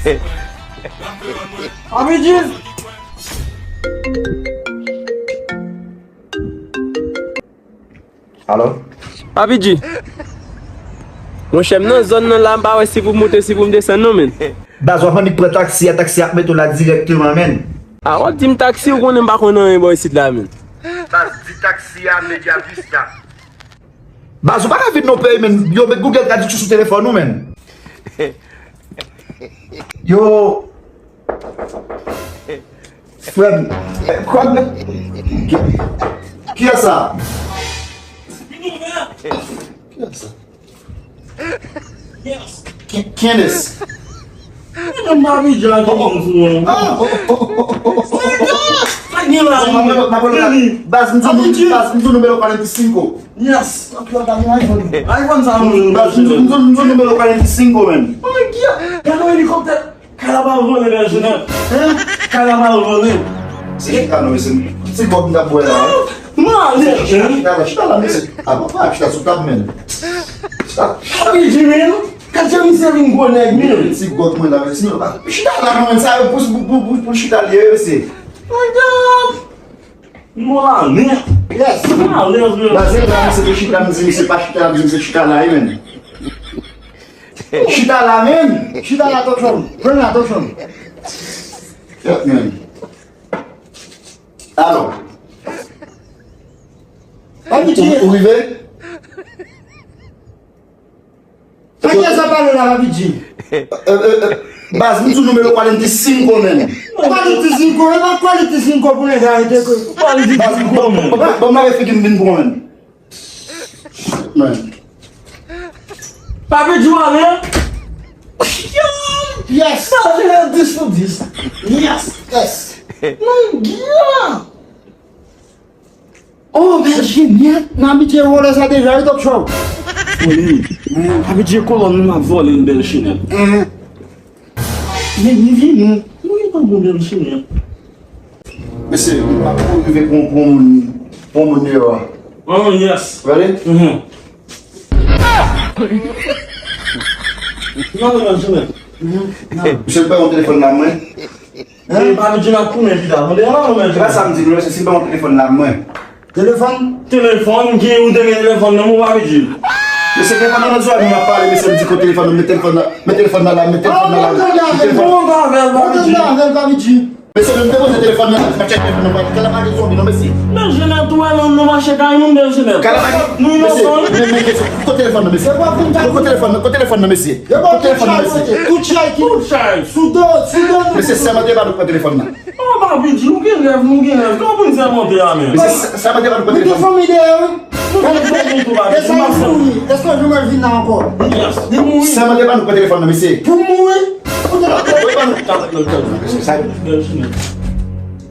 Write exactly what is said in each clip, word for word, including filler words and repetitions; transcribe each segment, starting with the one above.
Papi G! Alo? Papi G! Monchè, m nan zòn nan la, m pa wè si pou m moute, si pou m desann non, menn. Baz, w ap annik pran taksi a, taksi a ap mete w la dirèkteman, menn. A, w ap di m taksi, ou konnen m pa konn anyen bò isit la, menn. Baz, di taksi a, Media Vista. Baz, ou pa ka vin nan peyi, menn. Yo met Google Traduction sou telefòn ou, menn. Yo. Frè m. Kiyès sa? Kiyès sa? Ki-, Kenneth. Mwen menm pa vidye a gen moun sou mwen. Ah, oh, oh, oh, oh, oh, oh. Sa gen la, m ap rele, m ap rele. Baz, m di, baz, m di nimewo cuarenta y cinco. Yes. Ok, ok, ok, iPhone. iPhone sa, mwen. Baz, m di, m di, m di nimewo cuarenta y cinco, menn. Oh my God. Gade yon elikoptè. Kay la pral vole, Bèl Jenèf. Hein? Kay la pral vole. Se chita non, mesye. Se kòb m t ap bwè la, wi. Mwen ale. Chita, chita la, chita la, mesye. A, bon, pa chita sou tab, menn. Chita. Papi G, menn. Gad jan misye vin gwo nèg, menn. Ti gwòg mwen la, mesye. Chita la, menn. Sa, pou, pou, pou, pou, pou chita li ye, mesye. Madam. Mwen la, menn. Yes. Mwen alèz, menn. Baz, se la, misye te chita, m di, misye pa chita, m di, misye chita la, wi, menn. Chita la, menn. Chita la, tonton. Pran la, tonton. Yep, menn. Alò. Papi G. Ou, ou rive? Sa ki sa pale la, Papi G? Euh, euh, euh, baz, m sou nimewo cuarenta y cinco, menn. Cuarenta y cinco, e pa cuarenta y cinco pou nèg arete ke. Baz, bon, bon, bon, bon, m lave figi m vin pran, menn. Man. Papi G ale. Yes. Sa se dis sou dis. Yes. Yes. Mon Dieu. Oh, Bèl Jenèf. N abitye vòlè sa deja, wi, Top Show. Wi. Abitye kolòn nou ap vòlè, Bèl Jenèf. Men li vini. Mwen pa bon Bèl Jenèf. Mesye, m ap rive pou, pou moun, pou moun deyò a. Oh, yes. Ready? Mhm. Non, non, non, Jenèf. Misye, m pran yon telefòn la, mwen. Hein? E pa vin di m ap tounen pita. Tande, non, non, men. Se pa sa m di nou, mesye, si m pran yon telefòn la, mwen. Telefòn? Telefòn, gen ou te gen telefòn nan men w, pa vin di. Mesye, telefòn nan nan zòrèy mwen ap pale, mesye, m di kote telefòn nan, met telefòn nan, met telefòn nan la, met telefòn nan la, met telefòn. Bon, pa vin, pa vin di. Mesye, menm depoze telefòn nan, m ap tcheke telefòn nan, kè la pa gen zonbi non, mesye. Men Jenèf tou wè nan nou mache kay moun, men Jenèf. Kè la pa gen, nou mesye, inosan. Men, men, men, kote telefòn nan, mesye? Kote telefòn nan, kote telefòn nan, mesye? Kote telefòn nan, mesye? Tout chay ki, tout chay. Sou do, sou do nou. Mesye, sèmante pa nou pran telefòn nan. Oh, papi G, nou gen rèv, nou gen rèv. Kòman pou n fè monte a menm? Mesye, sèmante pa nou pran telefòn. Mete fanmi dèyè, wi. Nou gen fanmi tou, papi G. Eseye mouri. Èske w janm vin la ankò? Yes. Li mouri. Sèmante pa nou pran telefòn nan, mesye. Pou mouri? Pou telefòn. Mesye, sa.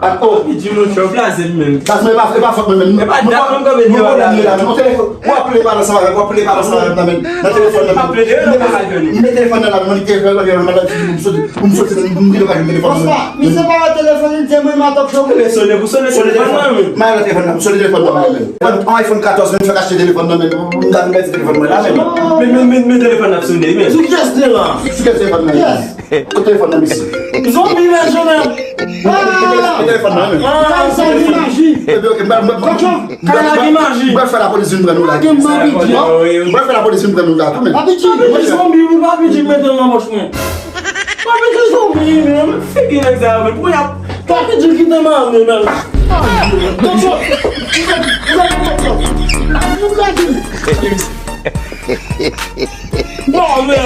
Ako. Li di mwen fè blaze m menm. Sa se pa, e pa fòt mwen menm. E pa dat mwen kanpe deyò la. Mwen telefòn. W ap plede pale ansanm avè m, w ap plede pale ansanm avè m nan men, nan telefòn nan men. M met telefòn nan la, mwen li te fè, mwen soti, mwen soti, mwen rete pa met telefòn nan men. Misye pa wè telefòn li te mwen ma Top Show. Sone, sone pou sone telefòn nan men. Mwen telefòn nan, sone telefòn nan men. An iPhone katòz, mwen fèk achte telefòn nan men. Mwen ta vin gade telefòn mwen la men. Men, men, men, men telefòn nan sone, men. Sou kiyès li la? Sou kiyès telefòn nan? Yes. Kote telefòn nan, mesye? Zonbi, men, Jenèf. Ah! Kote telefòn nan, men? Ah, sa gen maji. Epi, ok, m pral, m pral, m pral, m pral fè lapolis vin pran nou la. Gen maji. M pral fè lapolis vin pran nou la tou, men. Papi G, mwen zonbi, wi, papi G, mete l nan pòch mwen. Papi G zonbi, men, men figi nèg sa yo, men, pou y ap, papi G kite m ale, men. Tonton, bon, men.